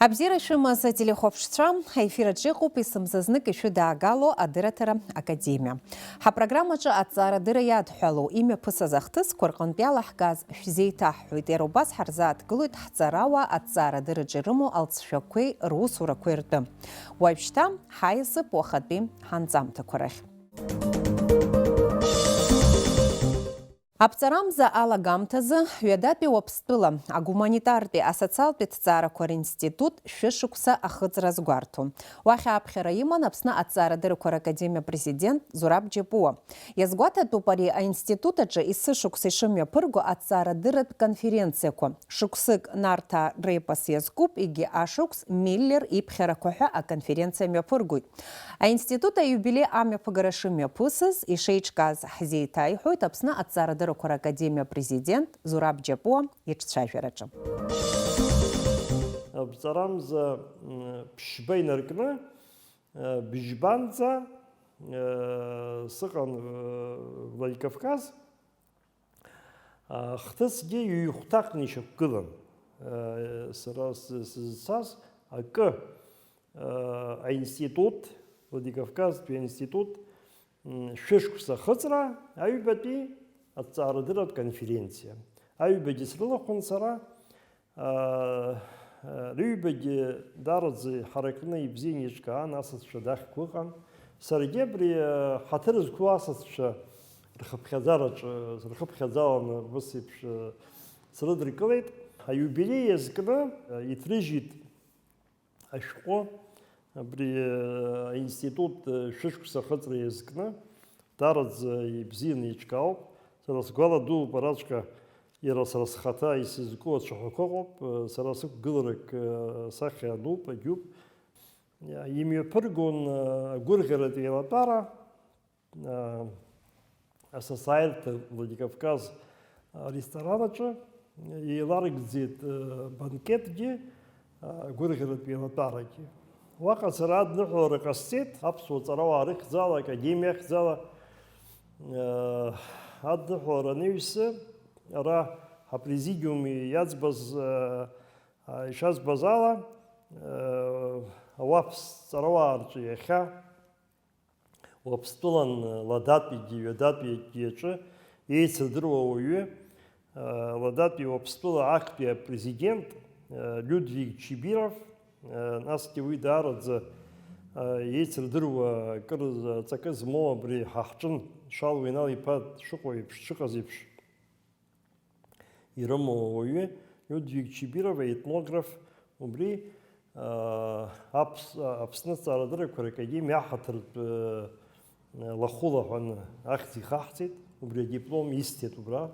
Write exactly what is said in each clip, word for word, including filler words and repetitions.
Абзиара шәымаз, ателехәаԥшцәа, аефир аҿы иҟоуп есымзазнык ишәыдаагало адырраҭара академиа. Ҳапрограммаҿы аҭҵаарадырра иадҳәалоу имҩаԥысыз ахҭысқәа рҟынтә иалаҳкааз шәзеиҭаҳҳәоит, иара убас ҳарзааҭгылоит ҳҵарауаа аҭҵаарадырраҿы ирымоу алҵшәақәеи русурақәеи ртәы. Уажәшьҭа ҳаиасып уахатәи ҳанҵамҭақәа рахь. Аԥҵарамза алагамҭазы ҩадатәи Уаԥстәыла агуманитартәи асоциалтәи ҭҵаарақәа ринститут шәышықәса ахыҵра азгәарҭон. Уахь ааԥхьара иман Аԥсны аҭҵаарадыррақәа ракадемиа апрезидент Зураб Џьапуа. Иазгәаҭатәуп ари аинститут аҿы есышықәса ишымҩаԥырго аҭҵаарадырратә конференциақәа. Шықәсык Нарҭаа репос иазкуп, егьи ашықәс Миллер иԥхьарақәа ҳәа аконференциа мҩаԥыргоит. Аинститут аиубилеи амҩаԥыгара шымҩаԥысыз, ишеиҿкааз ҳзеиҭаиҳәоит Аԥсны аҭҵаарадыррақәа ракадемиа апрезидент Зураб Џьапуа иҿцәажәараҿы. Аԥҵарамза, м, ԥшьба инаркны, э, быжьбанӡа, э, сыҟан, э, Владикавказ. Ахҭысгьы ҩ-хәҭакны ишьақәгылан. Сара сызцаз акы, аинститут, Владикавказтәи аинститут, шәышықәса ахыҵра, аҩбатәи аҭҵаарадырратә конференциа. Аҩбагьы срылахәын сара, Рыҩбагьы даараӡа иҳаракны ибзианы еиҿкаан, асасцәа дахьқәа ыҟан. Саргьы абри ҳаҭыр зқәу асасцәа рхыԥхьаӡараҿы, рхыԥхьаӡаланы ус еиԥш срыдыркылеит. Аиубилеи иазкны иҭрыжьит ашәҟәы, абри аинститут шәышықәса ахыҵра иазкны. Даараӡа ибзианы еиҿкаауп. Сара сгәаладууп, араҵәҟьа иара сара схаҭа исызку ацәаҳәақәа ыҟоуп. Сара сықәгыларак, сахьа ануп, агьуп. Имҩаԥыргон агәырӷьаратә еилатәара, асасааирҭа Владикавказ аресторан аҿы. Еиларгӡеит, э, банкетгьы, э, гәырӷьаратә еилатәарагьы. Уаҟа сара адныҳәалара ҟасҵеит, аԥсуа ҵарауаа рыхьӡала, академиа ахьӡала, э, адныҳәалара анаҩсы, ара ҳапрезидиум иаӡбаз, э, э, ишазбаз ала, э, ауаԥс ҵарауаа рҿы иахьа Уаԥстәылан Ладатәигьы Ҩадатәигьы аҿы еицырдыруа уаҩы, Ладатәи Уаԥстәыла актәи апрезидент Людвиг Чибиров, насгьы уи даараӡа еицырдыруа акыр ҵакы змоу абри ҳа ҳҿын Шалуа Инал-иԥа дшыҟоу еиԥш, дшыҟаз еиԥш. Ирымоу ауаҩы, Людвиг Чибиров, аетнограф, убри, аа, Аԥс-, Аԥсны Аҭҵаарадыррақәа ракадемиа аҳаҭыртә, э, лахәыла ҳәа ахьӡ ихаҳҵеит, убри адиплом исҭеит убра.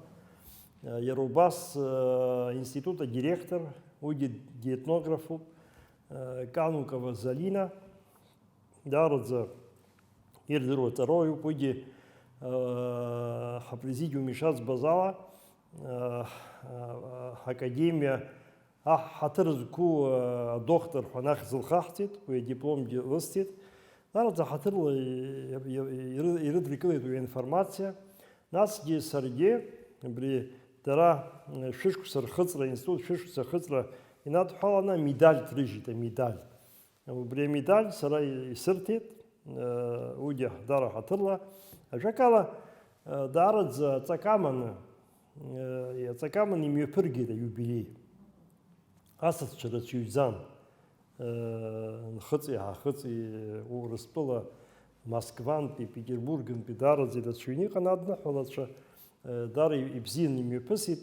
Э, иара убас, э, аинститут адиректор, уигьы диетнографуп, э, Канукова Залина. Даараӡа ирдыруа ҵарауаҩуп, уигьы, э, ҳапрезидиум ишаӡбаз ала, э, э, ҳакадемиа аҳ-, ҳаҭыр зқәу, э, адоктор ҳәа анахь зылхаҳҵеит, уи адипломгьы лысҭеит. Даараӡа ҳаҭырла и-, и-, и-, иры-, ирыдыркылеит уи аинформациа. Насгьы саргьы, абри дара, э, шәышықәса рхыҵра, аинститут шәышықәса рхыҵра инадҳәаланы амедаль ҭрыжьит, амедаль. Убри амедаль сара исырҭеит, э, уигьы ҳдара ҳаҭырла. Ажәакала, э, даараӡа аҵакы аманы, э, аҵакы аманы имҩаԥыргеит аиубилеи. Асасцәа рацәаҩӡан, э, Нхыҵи Ҳахыҵи, Урыстәыла, Москвантәи, Петербургнтәи даараӡа ирацәаҩны иҟан адныҳәалацәа, э, даара ибзианы имҩаԥысит.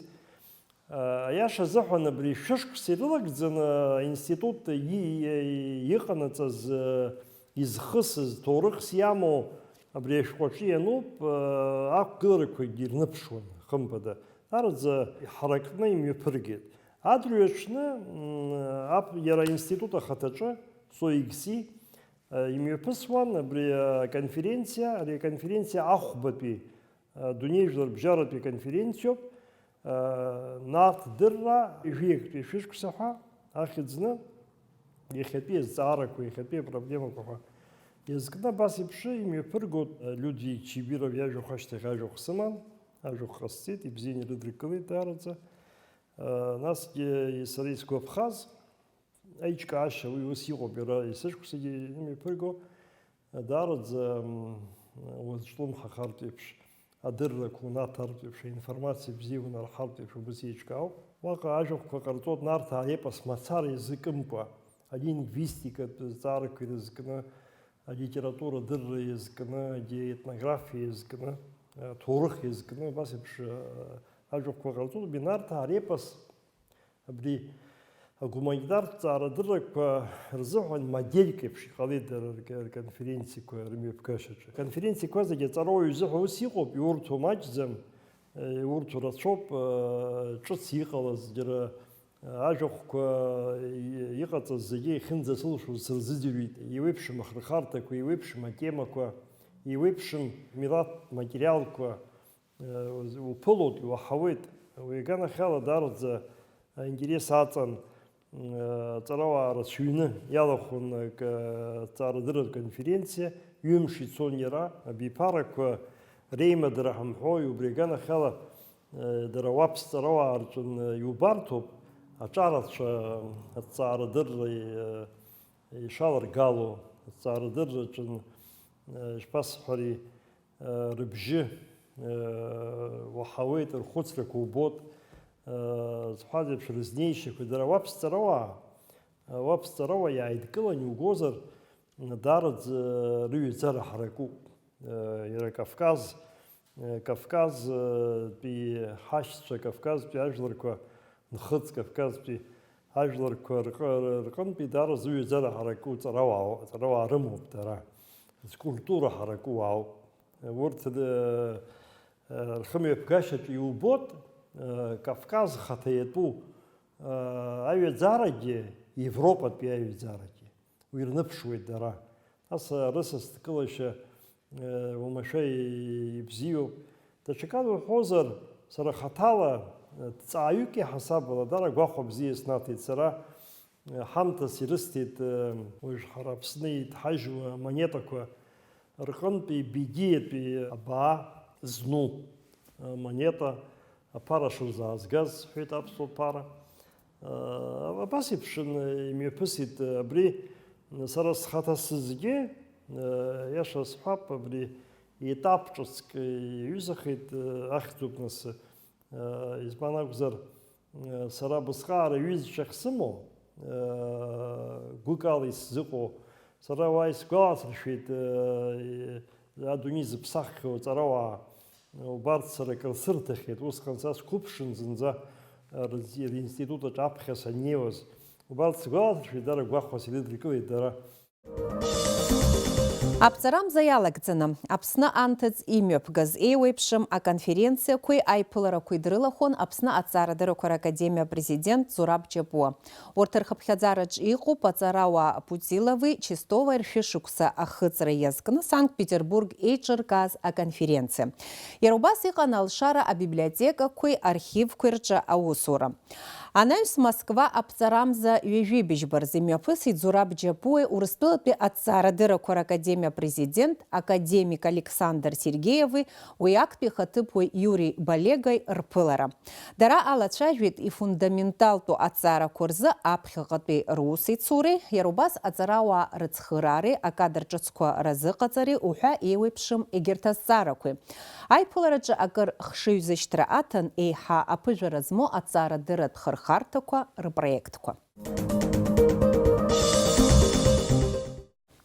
Аиаша азыҳәан, абри шәышықәса ирылагӡаны аинститут и-, и-, иҟанаҵаз, изхысыз, ҭоурыхс иамоу абри ашәҟәаҿы иануп, ақәгыларақәагьы ирныԥшуан, хымԥада. Даараӡа иҳаракны имҩаԥыргеит. Адырҩаҽны, м, ап-, иара аинститут ахаҭаҿы, СОИГСИ, имҩаԥысуан абри аконференциа, ари аконференциа ахәбатәи Адунеижәлар бжьаратәи аконференциоуп, нарҭ дырра жәаҩыктәи шәышықәса ҳәа ахьӡны, иахьатәи азҵаарақәа, иахьатәи апроблемақәа ҳәа иазкны абас еиԥш имҩаԥыргоит. Людвиг Чибиров иажәахә ашьҭахь ажәахә сыман, ажәахә ҟасҵеит, ибзианы ирыдыркылеит даараӡа. Насгьы сара исгәаԥхаз, Аиҿкаашьа уи ус иҟоуп, иара есышықәсагьы имҩаԥырго, даараӡа, м, уазҿлымҳахартә еиԥш, адыррақәа унаҭартә еиԥш, аинформациа бзиа унарҳартә еиԥш убас еиҿкаауп. Уаҟа ажәахәқәа ҟарҵоит Нарҭаа епос мацара иазкымкәа, алингвистикатә зҵаарақәа ирызкны, алитература адырра иазкны, аетнографиа иазкны, аҭоурых иазкны, абас еиԥш, ажәахәқәа ҟарҵоит. Нарҭаа репос абри агуманитартә ҵаарадыррақәа рзыҳәан модельк еиԥш иҟалеит дара рк-, рконференциақәа рымҩаԥгашьаҿы. Аконференциақәа зегьы аҵарауаҩ изыҳәа ус иҟоуп, иурҭо маҷӡам, иурҭо рацәоуп, ҿыц иҟалаз џьара ажәахәқәа иҟаҵаз зегьы иахьынӡасылшоз сырзыӡырҩит, еиуеиԥшым ахырхарҭақәа, еиуеиԥшым атемақәа, еиуеиԥшым милаҭтә материалқәа, уԥылоит, иуаҳауеит. Уи аганахьала даараӡа аинтерес аҵан, аҵарауаа рацәаҩны иалахәын акы, аҵаарадырратә конференциа, ҩымш ицон иара, абиԥарақәа реимадара ҳамҳәои, убри аганахьала, дара уаԥс ҵарауаа рҿын иубарҭоуп, аҿарацәа аҭҵаарадырра ишаларгало, аҭҵаарадырраҿын, ишԥасҳәари, рыбжьы уаҳауеит, рхәыцрақәа убот, зҳәаз еиԥш, рызнеишьақәа, дара уаԥс ҵарауаа, уаԥс ҵарауаа иааидкылан иугозар, даараӡа рыҩаӡара ҳаракуп. Иара Кавказ, Кавказтәи ҳашьцәа, Кавказтәи ажәларқәа, нхыҵ Кавказтәи ажәларқәа рҟы-, рҟынтәи даараӡа рыҩаӡара ҳараку ҵарауаа, ҵарауаа рымоуп дара. Зкультура ҳараку уаауп. Урҭ, э, э, рхымҩаԥгашьаҿ иубот, э, Кавказ ахаҭа иатәу, э, аҩаӡарагьы, Европатәи аҩаӡарагьы. Уи рныԥшуеит дара. Нас, э, рысасдкылашьа, э, уамашәа и-, ибзиоуп. Даҽакала уҳәозар, сара хаҭала, э, ҭҵааҩык иаҳасабала, дара гәахәа бзиа снаҭеит сара. Ҳамҭас ирысҭеит, уажә ҳара Аԥсны иҭҳажьуа амонетақәа рҟынтәи бегиатәи абаа зну амонета аԥара шырзаазгаз, сҳәеит, аԥсуа ԥара. Абас еиԥш имҩаԥысит абри, сара схаҭа сызгьы, иаша сҳәап, абри етап ҿыцк иаҩызахеит, ахьӡуп нас, избан акәзар, Сара абысҟак аҩызцәа ахьсымоу, гәыкала исзыҟоу, сара уа исгәаласыршәеит, адунеи зыԥсаххьоу аҵарауаа, убарҭ сара акыр сырҭахьеит, усҟан са сқәыԥшын зынӡа, ринститут аҿы аԥхьа саннеиуаз, убарҭ сгәаласыршәеит, дара гәахәас ирыдыркылеит дара. Аԥҵарамза иалагӡаны, Аԥсны анҭыҵ имҩаԥгаз еиуеиԥшым аконференциақәеи аиԥыларақәеи дрылахәын Аԥсны Аҭҵаарадыррақәа ракадемиа апрезидент Зураб Џьапуа. Урҭ рхыԥхьаӡараҿ иҟоуп аҵарауаа Путилови Чистоваи ршәышықәса ахыҵра иазкны Санкт-Петербург еиҿыркааз аконференциа. Иара убас иҟан алшара абиблиотекақәеи архивқәеи рҿы аусура. Анаҩс Москва аԥҵарамза ҩажәи быжьба рзы имҩаԥысит Зураб Џьапуеи Урыстәылатәи аҭҵаарадыррақәа ракадемиа апрезидент академик Александр Сергеиеви уи актәи ихаҭыԥуаҩ Иури Балегои рԥылара. Дара алацәажәеит ифундаменталтәу аҭҵаарақәа рзы аԥхьаҟатәи русеицуреи, иара убас аҵарауаа рыцхыраареи, акадр ҿыцқәа разыҟаҵареи уҳәа еиуеиԥшым егьырҭ азҵаарақәеи. Аиԥылараҿы акыр хшыҩзышьҭра аҭан еиҳа аԥыжәара змоу аҭҵаарадырратә хырхарҭақәа рпроектқәа.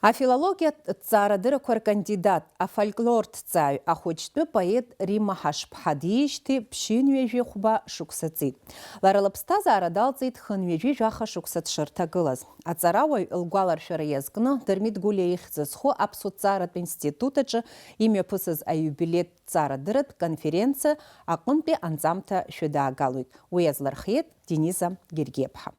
Афилологиатә ҭҵаарадыррақәа ркандидат, афольклорҭҵааҩ, ахәыҷтәы поет Римма Ҳашԥҳа диижьҭеи ԥшьынҩажәи хәба шықәса ҵит. Лара лыԥсҭазаара далҵит хынҩажәи жәаха шықәса дшырҭагылаз. Аҵарауаҩ лгәаларшәара иазкны Дырмит Гәлиа ихьӡ зху Аԥсуа ҭҵааратә институт аҿы имҩаԥысыз аиубилеитә ҭҵаарадырратә конференциа аҟынтәи анҵамҭа шәыдаагалоит. Уи азлырхиеит Дениза Гергиаԥҳа.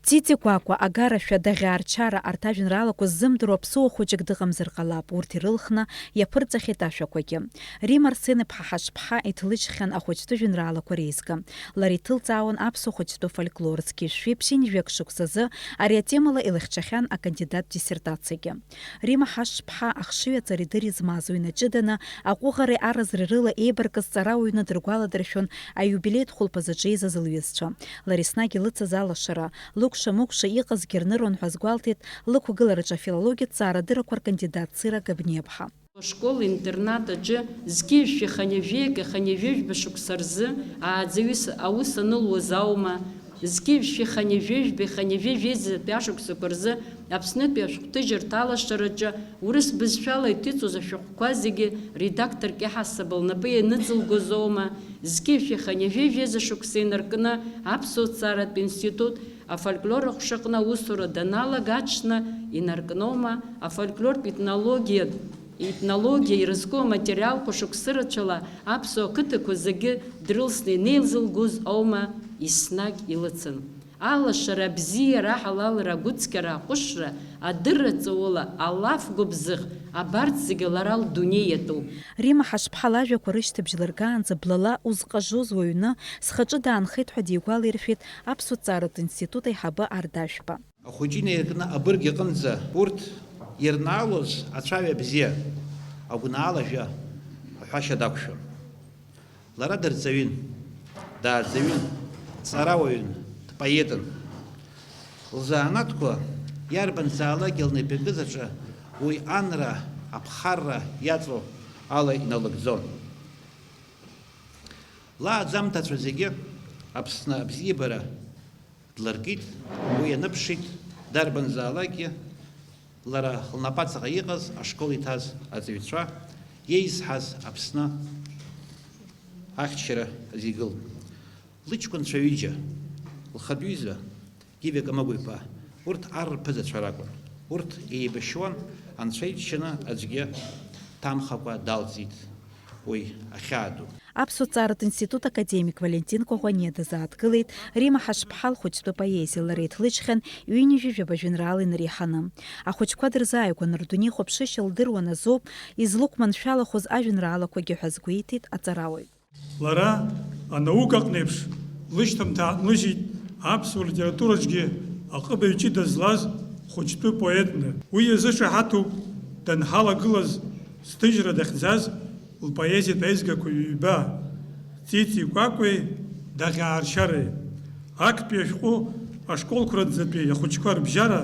Цициқәа акәа, агарашәа, даӷьаарчара, арҭ ажәеинраалақәа ззымдыруа ԥсуа хәыҷык дыҟамзар ҟалап, урҭ ирылхны иаԥырҵахьеит ашәақәагьы. Римма Арсен-иԥҳа Ҳашԥҳа иҭлыжьхьан ахәыҷтәы жәеинраалақәа реизга. Лара иҭылҵаауан аԥсуа хәыҷтәы фольклор, зқьи жәшәи ԥшьынҩажәак шықәсазы ари атемала илыхьчахьан акандидаттә диссертациагьы. Римма Ҳашԥҳа ахшыҩ аҵареи дыри змаз, уи наҷыданы аҟәыӷареи аразреи рыла еибаркыз ҵарауаҩны дыргәаладыршәон аиубилеитә хәылԥазаҿы еизаз лҩызцәа. Лара еснагь илыцыз алашара, лықәгьы кәша-мыкәша иҟазгьы рныруан ҳәа азгәалҭеит лықәгылараҿы афилологиатә ҭҵаарадыррақәа ркандидат Цыра Габниаԥҳа. Ашкол-интернат аҿы зқьи жәшәи хынҩажәи акы хынҩажәи жәба шықәса рзы ааӡаҩыс аус анылуаз аума, зқьи жәшәи хынҩажәи жәбеи хынҩажәи жәеизатәи ашықәсақәа рзы Аԥснытәи ашәҟәҭыжьырҭа алашараҿы урыс бызшәала иҭыҵуаз ашәҟәқәа зегьы редакторк иаҳасаб лнапы ианыҵылгоз аума, зқьи жәшәи хынҩажәи жәеиза шықәса инаркны Аԥсуа ҭҵааратә институт афольклор аҟәшаҟны аусура даналага аҽны инаркноума, афольклортә етнологиатә Етнологиа ирызку аматериалқәа шықәсы рацәала аԥсуа қыҭақәа зегьы дрылсны инеилзылгоз аума еснагь илыцын. Алашара, абзиара, аҳалалра, агәыцқьара, аҟәышра, адырра ҵаула, алаф гәыбзыӷ, абарҭ зегьы лара лдунеи иатәуп. Римма Ҳашԥҳа лажәақәа рышьҭыбжь лыргаанӡа блала узҟажоз уаҩны схаҿы даанхеит ҳәа дигәалаиршәеит Аԥсуа ҭҵааратә институт аиҳабы Ардашәба. Ахәыҷы инаиркны абырг иҟынӡа урҭ ирнаалоз ацәаҩа бзиа, агәнаала ажәа аҳәашьа дақәшәон. Лара дырҵаҩын, дааӡаҩын, ҵарауаҩын, дпоетын. Лзанааҭқәа иарбанзаалак лнапы иакыз аҿы уи анра, аԥхарра иаҵоу ала иналыгӡон. Лааӡамҭацәа зегьы Аԥсны абзиабара дларкит, уи ианыԥшит, дарбанзаалакгьы лара лнапаҵаҟа иҟаз ашкол иҭаз аҵаҩцәа, иеизҳаз Аԥсны ахьчара азы игылт. Лыҷкәынцәа ҩыџьа, лхатә ҩыза, Гиви Камыгә-иԥа, урҭ ар рԥызацәа ракәын. Урҭ еибашьуан, анцәа иџьшьаны аӡәгьы дҭамхакәа далҵит уи ахьаа ду. Аԥсуа ҭҵааратә институт академик Валентин Коӷониа дазааҭгылеит Римма Ҳашԥҳа лхәыҷтәы поезиа. Лара иҭлыжьхьан ҩынҩажәи жәаба жәеинраала инареиҳаны. Ахәыҷқәа дырзааигәан, рдунеихәаԥшышьа лдыруан азоуп излықәманшәалахоз ажәеинраалақәагьы ҳәа азгәеиҭеит аҵарауаҩ. Лара, анаукаҟны еиԥш, лышьҭамҭа ааҭлыжьит аԥсуа литератураҿгьы аҟыбаҩ ҷыда злаз хәыҷтәы поетны. Уи иазышаҳаҭуп данҳалагылаз, зҭыжьра дахьӡаз лпоезиатә аизгақәа ҩба, Ҵиҵи Кәакәеи Даӷьааршьареи. Актәи ашәҟәы ашколқәа рынӡатәи ахәыҷқәа рыбжьара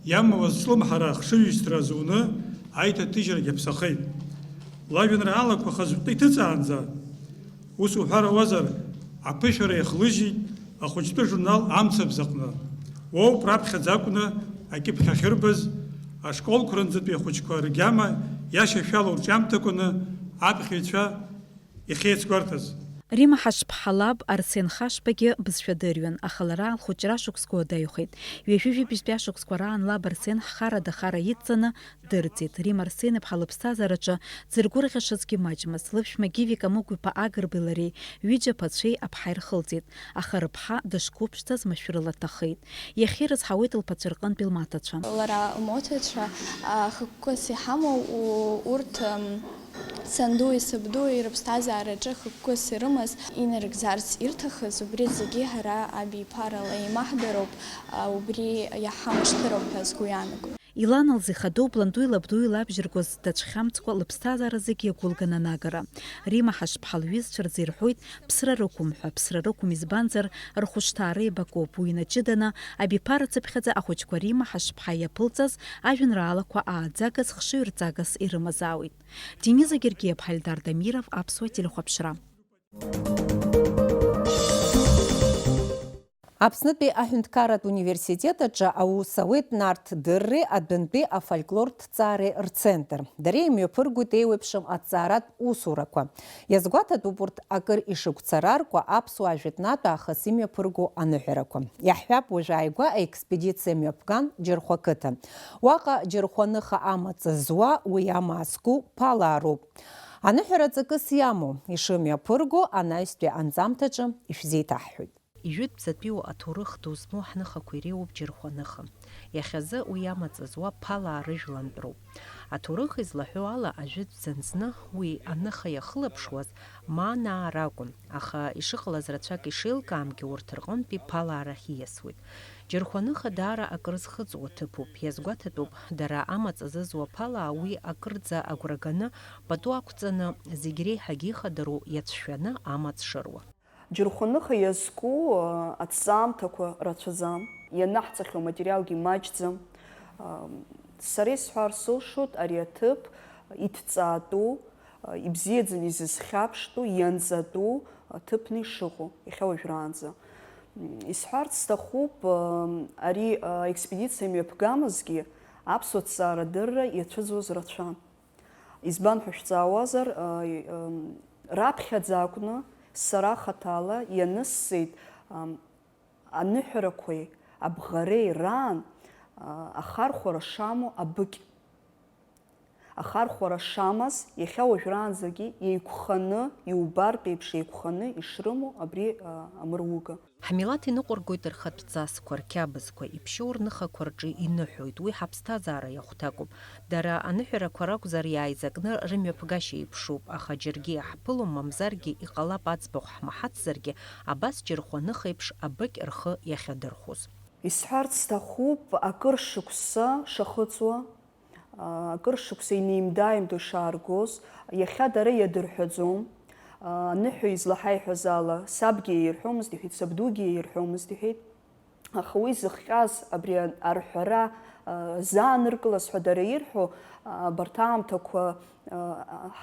иамоу азҿлымҳара ахшыҩзышьҭра азуны аиҭаҭыжьрагь аԥсахеит. Лажәеинраалақәа хазҟәты иҭыҵаанӡа, ус уҳәар ауазар, аԥышәара иахлыжьит ахәыҷтәы журнал Амцабз аҟны. Уоуп раԥхьаӡа акәны акьыԥхь ахьырбаз, ашколқәа рынӡатәи ахәыҷқәа ргьама иашьашәала урҿиамҭақәаны аԥхьаҩцәа иахьеицгәарҭаз. Римма Ҳашԥҳа лаб Арсен Хашбагьы бызшәа дырҩын, аха лара лхәыҷра шықәсқәа уадаҩхеит. Ҩажәи жәибжьтәи ашықәсқәа раан лаб Арсен ҳхарада хара идҵаны дырӡит. Римма Арсен-иԥҳа лыԥсҭазаараҿы дзыргәырӷьашазгьы маҷмызт. Лыԥшәма Гиви Камыгә-иԥа Агрбеи лареи ҩыџьа ԥацәеи аԥҳаи рхылҵит, аха рыԥҳа дышқәыԥшӡаз машәырла дҭахеит. Иахьа ирызҳауеит лԥацәа рҟынтәи лмаҭацәа. Лара лмоҭацәа, а, хықәкыс иҳамоу, у-, урҭ, м, сандуи сабдуи рыԥсҭазаараҿы хықәкыс ирымаз, инарыгӡарц ирҭахыз, убри зегьы ҳара абиԥарала еимаҳдароуп, а, убри иаҳҳамышьҭароуп ҳәа сгәы иаанагоит. Илана лзы ихадоуп ландуи лабдуи лабжьыргоз дацәхьамҵкәа лыԥсҭазаара зегьы иагәылган анагара. Римма Ҳашԥҳа лҩызцәа рзы ирҳәоит, ԥсра рықәым ҳәа, ԥсра рықәым, избанзар, рхәышҭаара еибакоуп, уи инаҷыданы, абиԥара цыԥхьаӡа ахәыҷқәа Римма Ҳашԥҳа иаԥылҵаз ажәеинраалақәа ааӡагас, хшыҩрҵагас ирымазаауеит. Дениза Гергиаԥҳа, Ельдар Дамиров, Аԥсуа телехәаԥшра. Аԥснытәи аҳәынҭқарратә университет аҿы аус ауеит Нарҭ Дырреи адәынтәи афольклортә ҭҵаареи рцентр. Дара имҩаԥыргоит еиуеиԥшым аҭҵааратә усурақәа. Иазгәаҭатәуп урҭ акыр ишыгәцараркуа аԥсуаа жәытәнатә аахыс имҩаԥырго аныҳәарақәа. Иаҳҳәап, уажә ааигәа аекспедициа мҩаԥган Џьырхәа қыҭа. Уаҟа Џьырхәа ныха амаҵ зуа, уи амаа зку ԥалаароуп. Аныҳәара ҵакыс иамоу, ишымҩаԥырго анаҩстәи анҵамҭаҿы ишәзеиҭаҳҳәоит. Ижәытәӡатәиу аҭоурых ду змоу ҳныхақәа иреиуоуп Џьырхәа ныха. Иахьазы уи амаҵ зуа ԥалаа рыжәлантәроуп. Аҭоурых излаҳәо ала, ажәытәӡан зны уи аныха иахылаԥшуаз Манаа ракәын, аха ишыҟалаз рацәак ишеилкаамгьы урҭ рҟынтәи ԥалаа рахь ииасуеит. Џьырхәа ныха даара акрызхыҵуа ҭыԥуп, иазгәаҭатәуп, дара амаҵ зызуа ԥалаа уи акырӡа агәра ганы, пату ақәҵаны, зегь реиҳагь ихадароу иацәшәаны амаҵ шыруа. Џьырхәа ныха иазку, а, аҭҵаамҭақәа рацәаӡам. Ианаҳҵахьоу аматериалгьы маҷӡам. Сара исҳәар сылшоит, ари аҭыԥ иҭҵаатәу, ибзиаӡаны изызхьаԥштәу, ианҵатәу аҭыԥны ишыҟоу, иахьа уажәраанӡа. Исҳәарц сҭахуп, ари аекспедициа мҩаԥгамызгьы аԥсуа ҭҵаарадырра иацәыӡуаз рацәан. Избан ҳәа шәҵаауазар, раԥхьаӡа акәны сара хаҭала ианыссеит, аныҳәарақәеи абӷареи раан, а, ахархәара шамоу абыкь. Ахархәара шамаз, иахьа уажәраанӡагьы еиқәханы, иубартә еиԥш еиқәханы ишрымоу абри, а, амыруга. Ҳмилаҭ иныҟәыргоит рхатә ҵасқәа, рқьабзқәа, иԥшьоу рныхақәа рҿы иныҳәоит, уи ҳаԥсҭазаара иахәҭакуп. Дара аныҳәарақәа ракәзар иааизакны рымҩаԥгашьа еиԥшуп, аха џьаргьы иаҳԥылом, мамзаргьы иҟалап аӡбахә ҳмаҳацзаргьы, абас џьырхәа ныхеиԥш абыкь рхы иахьадырхәоз. Исҳәарц сҭахуп, акыр шықәса шахыҵуа, акыр шықәса инеимда-ааимдо ишааргоз, иахьа дара иадырҳәаӡом. Аныҳәа излаҳаиҳәаз ала, сабгьы иаирҳәомызт, иҳәеит, сабдугьы иаирҳәомызт, иҳәеит. Аха уи зыхҟьаз абри арҳәара, а, зааныркылаз ҳәа дара ирҳәо, а, абарҭ аамҭақәа, а,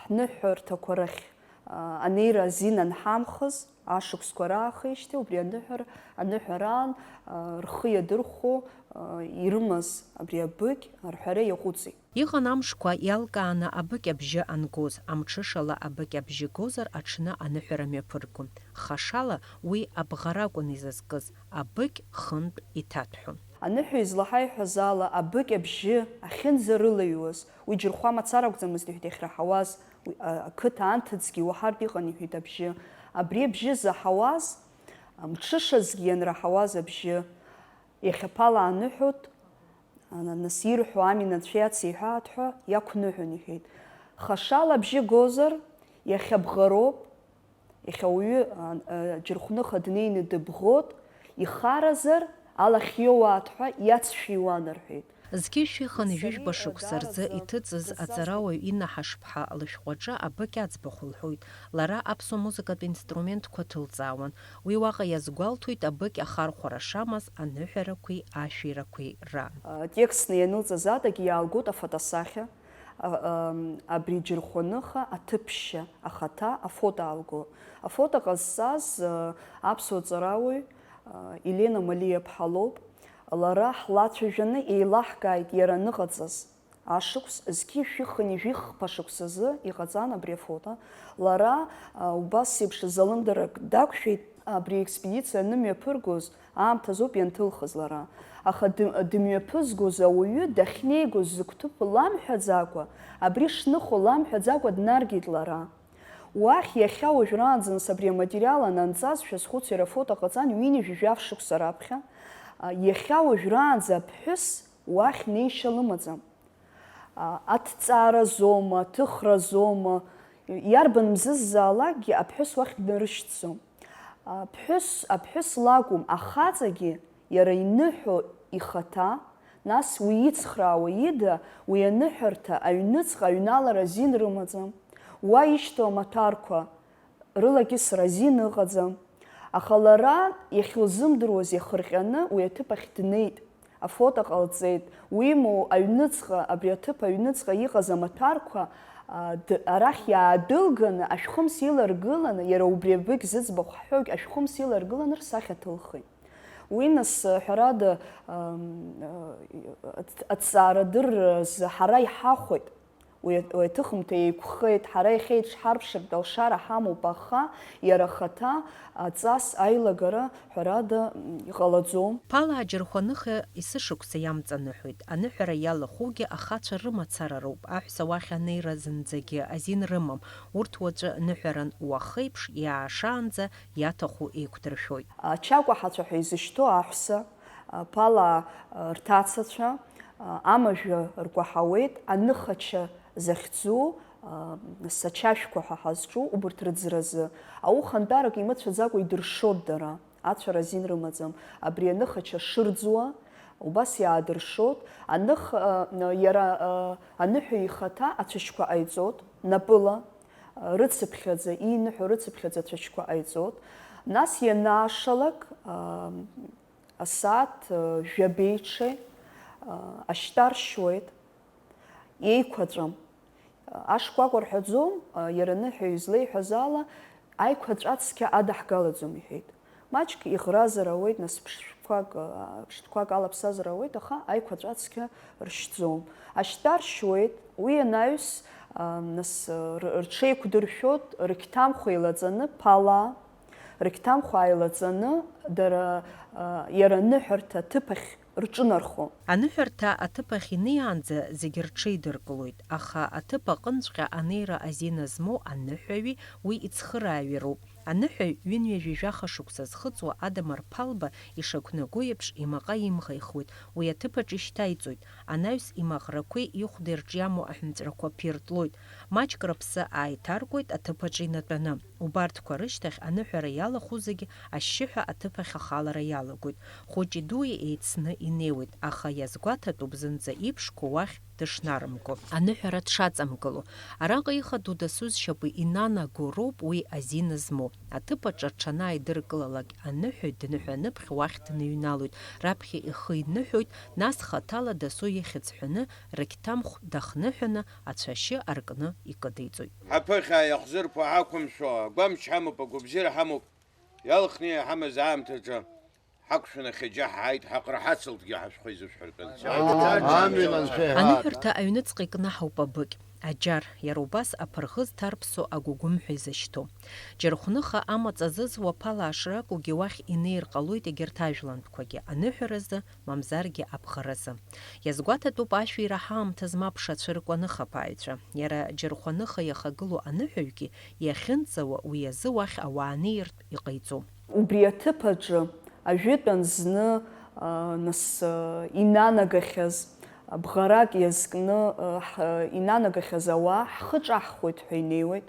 ҳныҳәарҭақәа рахь, а, анеира азин анҳамхыз, ашықәсқәа раахеижьҭеи убри аныҳәар-, аныҳәараан, а, рхы иадырхәо, а, ирымаз абри абыкь арҳәара иаҟәыҵит. Иҟан амшқәа иалкааны абыкь абжьы ангоз, амҽышала абыкь абжьы гозар аҽны аныҳәара мҩаԥыргон. Хашала уи абӷара акәын изызкыз, абыкь хынтә иҭаҭәҳәон. Аныҳәа излаҳаиҳәаз ала, абыкь абжьы ахьынӡарылаҩуаз, уи џьырхәа мацара акәӡамызт, иҳәеит, иахьраҳауаз, уи, а, ақыҭа анҭыҵгьы уаҳартә иҟан, иҳәеит, абжьы. Абри абжьы заҳауаз, а, мҽышазгьы ианраҳауаз абжьы, иахьаԥала аныҳәоит, а, нас ирҳәо ами, анцәа иацеиҳәааит ҳәа иақәныҳәон, иҳәеит. Хашала абжьы гозар, иахьабӷароуп, иахьа ауаҩы, а, а, џьырхәныха днеины дыбӷот, ихаразар, алахь иоуааит ҳәа иацшәиуан, рҳәеит. Зқьи жәшәи хынҩажәи жәба шықәса рзы иҭыҵыз аҵарауаҩ Инна Ҳашԥҳа лышәҟәаҿы абыкь аӡбахә лҳәоит. Лара аԥсуа музыкатә инструментқәа ҭылҵаауан. Уи уаҟа иазгәалҭоит абыкь ахархәара шамаз, аныҳәарақәеи ашәирақәеи раан. А, текстны ианылҵаз адагьы иаалгоит афотосахьа, а, ам, абри џьырхәаныха аҭыԥшьа, ахаҭа, афото аалго. Афото ҟазҵаз, а, аԥсуа ҵарауаҩ, а, Елена Малиа-ԥҳа лоуп. Лара ҳлацәажәаны еилаҳкааит иара аныҟаҵаз. Ашықәс зқьи жәшәи хынҩажәи хԥа шықәсазы иҟаҵан абри афото. Лара, а, убас еиԥш залымдарак дақәшәеит, абри аекспедициа анымҩаԥыргоз аамҭазоуп ианҭылхыз лара. Аха ды-, дымҩаԥызгоз ауаҩы дахьнеигоз зыгәҭыԥ ламҳәаӡакәа, абри шныхо ламҳәаӡакәа днаргеит лара. Уахь иахьа уажәраанӡа, нас, абри аматериал ананҵазшәа схәыцуеит, афото ҟаҵан ҩынҩажәи жәаф шықәса раԥхьа. А, иахьа уажәраанӡа аԥҳәыс уахь неишьа лымаӡам. А, аҭҵааразоума, аҭыхразоума, иарбан мзыззаалакгьы аԥҳәыс уахь днарышьҭӡом. Аԥҳәыс, аԥҳәыс лакәым, ахаҵагьы иара иныҳәо ихаҭа, нас уи ицхраауа ида, уи аныҳәарҭа аҩныҵҟа аҩналара азин рымаӡам. Уа ишьҭоу амаҭәарқәа рылакьысра азин ыҟаӡам. Аха лара иахьылзымдыруаз иахырҟьаны уи аҭыԥ ахь днеит, афото ҟалҵеит, уимоу аҩныҵҟа, абри аҭыԥ аҩныҵҟа иҟаз амаҭәарқәа, а, д-, арахь иаадәылганы, ашәхымс иларгыланы, иара убри абыкь зыӡбахә ҳҳәогь ашәхымс иларгыланы рсахьа ҭылхит. Уи нас, ҳәарада, ам, а, аҭ-, аҭҵаарадырразы ҳара иҳахәеит. Уи, уи аҭыхымҭа еиқәхеит, ҳара иахьа иҽҳарԥшыртә алшара ҳамоуп, аха иара ахаҭа аҵас аилагара, ҳәарада, м, иҟалаӡом. Ԥалаа џьырхәаныха есышықәса иамҵаныҳәоит. Аныҳәара иалахәугьы ахацәа рымацара роуп. Аҳәса уахь анеира зынӡагьы азин рымам. Урҭ уаҵәы ныҳәаран уахеиԥш иаашаанӡа иаҭаху еиқәдыршәоит. Ачакәаҳацәа ҳәа изышьҭоу аҳәса, а, ԥалаа, а, рҭацацәа, а, амажәа ркәаҳауеит, аныхача захьӡу, а, сачашәқәа ҳәа ҳазҿу убырҭ рыӡразы. Аухантәарак имыцәаӡакәа идыршоит дара, ацәара азин рымаӡам. Абри аныхача шырӡуа, убас иаадыршоит. Аных-, а, иара, а, аныҳәа ихаҭа ацәашьқәа ҟаиҵоит, напыла, а, рыцыԥхьаӡа, ииныҳәо рыцыԥхьаӡа ацәашьқәа ҟаиҵоит. Нас ианаашалак, а, Асааҭ жәабеиҽеи ашьтәа аршьуеит, еиқәаҵәам. Ашкәакәа рҳәаӡом, иара аныҳәаҩ излеиҳәаз ала, аиқәаҵәа цқьа адаҳгалаӡом иҳәеит. Маҷк иӷразар ауеит, нас ԥштәқәак, ԥштәқәак алаԥсазар ауеит, аха аиқәаҵәа цқьа ршьӡом. Ашьтәа аршьуеит, уи анаҩс, нас рҽеиқәдыршәоит, рқьҭамхә еилаҵаны, ԥала, рқьҭамхә ааилаҵаны, дара, иара аныҳәарҭа аҭыԥ ахь рҿынархон. Аныҳәарҭа аҭыԥ ахь инеиаанӡа зегьы рҽеидыркылоит, аха аҭыԥ аҟынҵәҟьа анеира азина змоу аныҳәаҩи уи ицхырааҩи роуп. Аныҳәаҩ ҩынҩажәи жәаха шықәса зхыҵуа Адамыр Ԥалба ишақәнаго еиԥш имаҟа имӷаихуеит, уи аҭыԥ аҿы ишьҭаиҵоит, анаҩс имаӷрақәеи ихәдеи рҿы иамоу аҳәынҵәрақәа ԥиртлоит, маҷк рыԥсы ааиҭаркуеит аҭыԥ аҿы инатәаны. Убарҭқәа рышьҭахь аныҳәара иалахәу зегьы ашьшьыҳәа аҭыԥ ахь ахалара иалагоит. Хәыҷи дуи еицны инеиуеит, аха иазгәаҭатәуп зынӡа иԥшқоу уахь дышнарымго, аныҳәара дшаҵамгыло. Араҟа ихадоу дасу зшьапы инанаго роуп уи азина змоу. Аҭыԥ аҿы аҽанааидыркылалак аныҳәаҩ дныҳәаныԥхьо уахь дныҩналоит, раԥхьа ихы иныҳәоит, нас хаҭала дасу ихьӡ ҳәаны рқьҭамхә дахныҳәаны ацәашьы аркны икыдиҵоит. Ҳаԥыхьа иахзырԥо ҳақәымшәо, агәамч ҳамоуп, агәабзиара ҳамоуп, иалхны иҳамаз аамҭаҿы ҳақәшәаны хьаџьа ҳааит, ҳаҟара ҳацылтгьы ҳашәхәа изышәҳәартәын. Амин, анцәа иҳәа. Аныҳәарҭа аҩныҵҟа икнаҳауп абыкь, аџьар, иара убас аԥырӷыз ҭарԥсо агәыгәымҳәа изышьҭоу. Џьархәныха амаҵ азызуа ԥала ашракәугьы уахь инеир ҟалоит егьырҭ ажәлантәқәагьы, аныҳәаразы, мамзаргьы абӷаразы. Иазгәаҭатәуп ашәира ҳаамҭа змаԥша цәыркуа аныхаԥааҩцәа. Иара Џьархәаныха иахагылоу аныҳәаҩгьы иахьынҵауа уи азы уахь ауаа неиртә иҟаиҵом. Убри аҭыԥ аҿы ажәытәан зны, а, нас, а, инанагахьаз, а, бӷарак иазкны, а, ҳ-, инанагахьаз ауаа ҳхы ҿаҳхуеит ҳәа инеиуеит.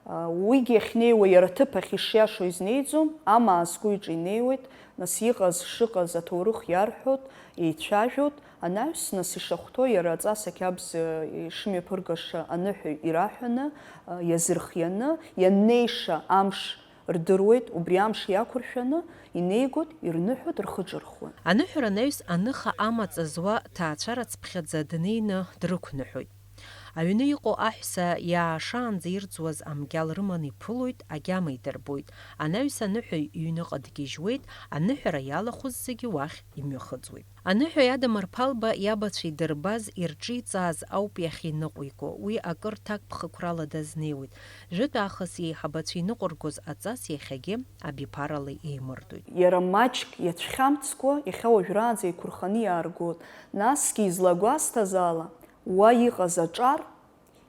А, уигьы ахьнеиуа иара аҭыԥ ахь ишиашоу изнеиӡом, амаа зку иҿы инеиуеит, нас иҟаз шыҟаз аҭоурых иарҳәоит, еицәажәоит, анаҩс, нас ишахәҭоу иара аҵас ақьабз, а, ишымҩаԥыргаша аныҳәаҩ ираҳәаны, а, иазырхианы, ианнеиша амш рдыруеит, убри амш иақәыршәаны инеигоит, ирныҳәоит, рхы ҿырхуеит. Аныҳәара анаҩс аныха амаҵ зуа ҭаацәарацԥхьаӡа днеины дрықәныҳәоит. Аҩны иҟоу аҳәса иаашаанӡа ирӡуаз амгьал рыманы иԥылоит, агьама идырбоит. Анаҩс аныҳәаҩ иҩныҟа дгьежьуеит, аныҳәара иалахәыз зегьы уахь имҩахыҵуеит. Аныҳәаҩ Адамыр Ԥалба иабацәа идырбаз, ирҿиҵааз ауп иахьиныҟәиго, уи акыр ҭакԥхықәрала дазнеиуеит. Жәытә аахыс иеиҳабацәа иныҟәыргоз аҵас иахьагьы абиԥарала еимырдоит. Иара маҷк иацәхьамҵкәа, иахьа уажәраанӡа еиқәырханы иааргоит, насгьы излагәасҭаз ала, уа иҟаз аҿар,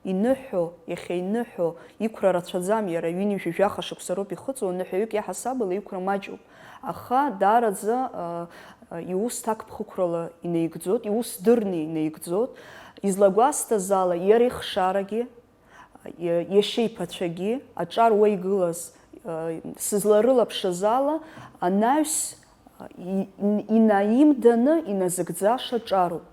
иныҳәо, иахьа иныҳәо, иқәра рацәаӡам, иара ҩынҩажәи жәаха шықәса роуп ихыҵуа, ныҳәаҩык иаҳасабала иқәра маҷуп. Аха даараӡа, а, а, иус ҭакԥхықәрала инаигӡоит, иус дырны инаигӡоит. Излагәасҭаз ала, иара ихшарагьы, а, иа-, иашьа иԥацәагьы, аҿар уа игылаз, а, сызларылаԥшыз ала, анаҩс и-, ин-, инаимданы иназыгӡаша ҿароуп.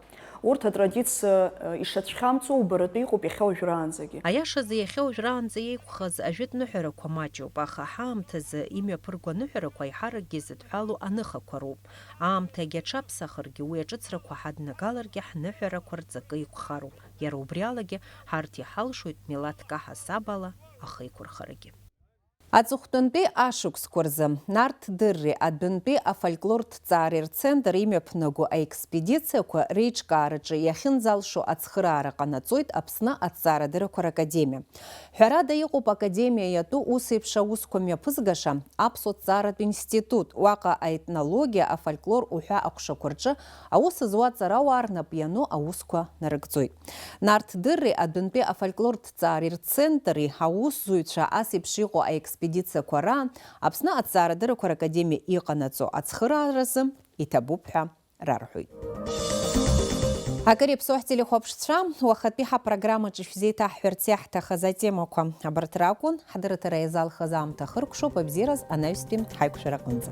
Урҭ атрадициа, э, ишацәхьамҵуа убаратәы иҟоуп иахьа уажәраанӡагьы. Аиашазы, иахьа уажәраанӡа еиқәхаз ажәытә ныҳәарақәа маҷуп, аха ҳаамҭазы имҩаԥырго аныҳәарақәа аиҳаракгьы зыдҳәалоу аныхақәа роуп. Аамҭагьы аҽаԥсахыргьы, уи аҿыцрақәа ҳаднагаларгьы, ҳныҳәарақәа рҵакы еиқәхароуп. Иара убри алагьы ҳарҭ иҳалшоит милаҭк аҳасабала ахеиқәырхарагьы. Аҵыхәтәантәи ашықәсқәа рзы Нарҭ Дырри адәынтәи афольклортә ҭҵаареи рцентр имҩаԥнаго аекспедициақәа реиҿкаараҿы иахьынӡалшо ацхыраара ҟанаҵоит Аԥсны аҭҵаарадыррақәа ракадемиа. Ҳәарада, иҟоуп академиа иатәу ус еиԥш аусқәа мҩаԥызгаша Аԥсуа ҭҵааратә институт, уаҟа аетнологиа, афольклор уҳәа аҟәшақәа рҿы аус зуа аҵарауаа рнап иану аусқәа нарыгӡоит. Нарҭ Дырри адәынтәи афольклортә ҭҵаареи рцентри аусзуҩцәа ас еиԥш иҟоу аекспедициақәа раан Аԥсны аҭҵаарадыррақәа ракадемиа иҟанаҵо ацхырааразы иҭабуп ҳәа рарҳәоит. Акыр иаԥсоу ҳтелехәаԥшцәа, уахатәи ҳапрограммаҿы шәзеиҭаҳҳәарц иаҳҭахыз атемақәа абарҭ ракәын. Ҳдырраҭара иазалхыз аамҭа хыркәшоуп, абзиараз анаҩстәи ҳаиқәшәараҟынӡа.